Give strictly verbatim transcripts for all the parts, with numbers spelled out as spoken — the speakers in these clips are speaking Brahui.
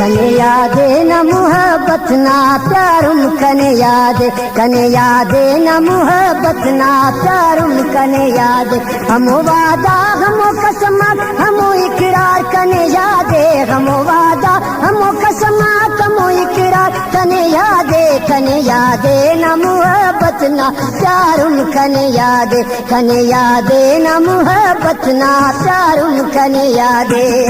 کنے یاد ءِ نا محبت نا پیارم کنے یاد ءِ، کنے یاد ءِ نا محبت نا پیارم کنے یاد ءِ۔ ہمو وعدہ، ہمو قسم آک، ہمو اقرار کنے یاد ءِ، ہمو وعدہ، ہمو قسم آک، ہمو اقرار کنے یاد ءِ، کنے یاد ءِ نا محبت نا پیارم کنے یاد ءِ۔ کنے یاد ءِ نا محبت نا پیارم کنے یاد ءِ۔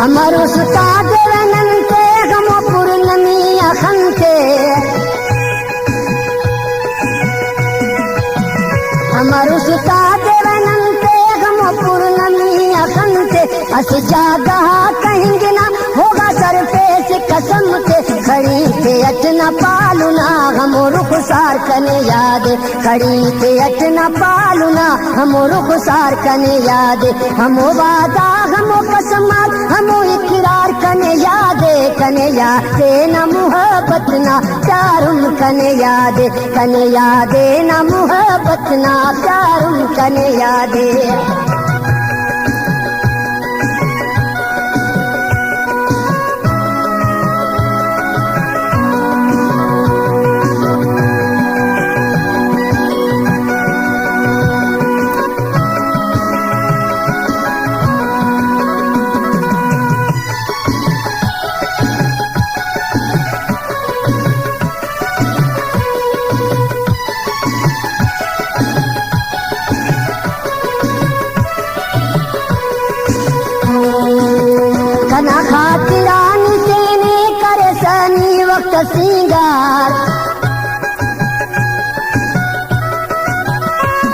امر استاد و نن تے غم و پورنمی اخن تے۔ امر استاد و نن تے غم و پورنمی اخن تے۔ اسہ جاگہ کہنگ نا ہوغا سرفیس قسم تے۔ کڑی تے اٹ نا پالنا ہمو رخسار کنے یاد ءِ۔ کڑی تے اٹ نا پالنا ہمو رخسار کنے یاد ءِ۔ ہمو وعدہ، ہمو قسم آک، ہمو اقرار کنے یاد ءِ۔ کنے یاد ءِ نا محبت نا پیارم کنے یاد ءِ۔ کنے یاد ءِ نا محبت نا پیارم کنے یاد ءِ۔ کنا خاطرانی تینے کرسا نی وخت سینگار۔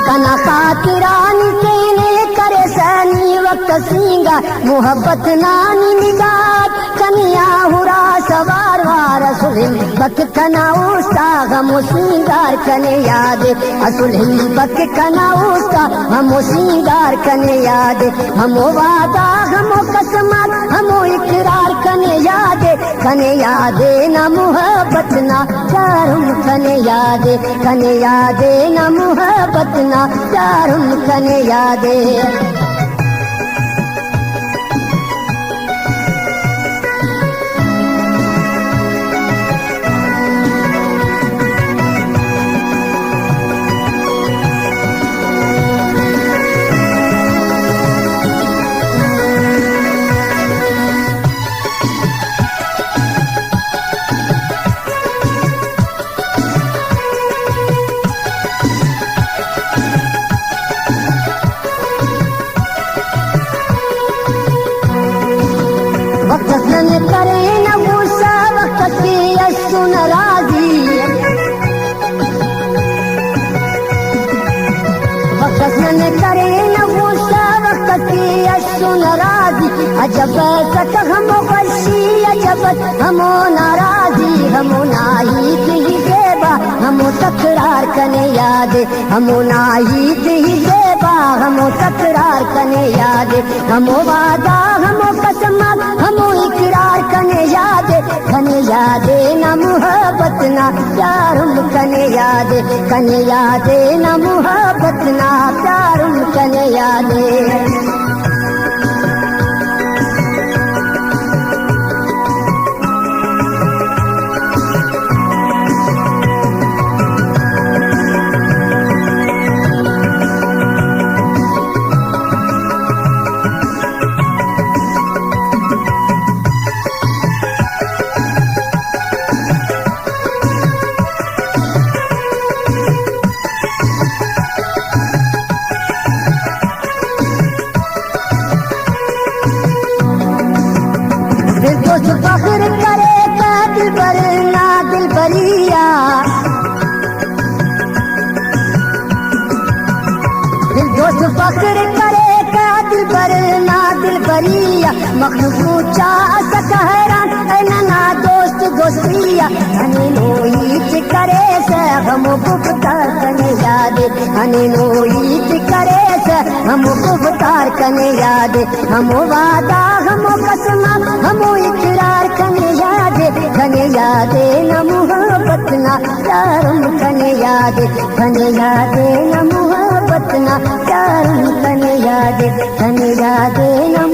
کنا خاطرانی تینے کرسا نی وخت سینگار۔ محبت نا نی نگاہ کنے آ ہرا سوار وار۔ اسل ہنپک کنا استا غم و سینگار کنے یاد ءِ۔ اسل ہنپک کنا استا غم و سینگار کنے یاد ءِ۔ ہمو وعدہ، ہمو قسم آک، ہمو اقرار کنے یاد ءِ۔ کنے یاد ءِ نا محبت نا پیارم کنے یاد ءِ۔ کنے یاد ءِ نا محبت نا پیارم کنے یاد ءِ۔ وخت اس ننے کرینہ غصہ، وخت اس کہ اسنہ راضی۔ وخت اس ننے کرینہ غصہ، وخت اس کہ اسنہ راضی۔ عجب اس اٹ غم و خوشی، عجب اس ہمو ناراضی۔ ہمو نا ہیت ہی زیبا، ہمو تکرار کنے یاد ءِ۔ ہمو نا ہیت ہی زیبا، ہمو تکرار کنے یاد ءِ۔ ہمو وعدہ، ہمو قسم آک، ہمو اقرار کنے یاد ءِ۔ کنے یاد ءِ نا محبت نا پیارم کنے یاد ءِ۔ کنے یاد ءِ نا محبت نا پیارم کنے یاد ءِ۔ فردوس فخر کریکہ دلبر نا دلبری آ۔ فردوس فخر کریکہ دلبر نا دلبری مخلوق مچا ئسکہ حیران، اے ننا دوست دوستی آ۔ ہنینو ہیت کریسہ ہمو گفتار کنے یاد ءِ، ہنینو ہیت کریسہ ہمو گفتار کنے یاد ءِ، ہمو وعدہ ہمو قسم ہمو اقرار کنے یاد ءِ، کنے یاد ءِ نا محبت نا پیار ہم کنے یاد ءِ، کنے یاد ءِ نا محبت نا پیار ہم کنے یاد ءِ، کنے یاد ءِ نا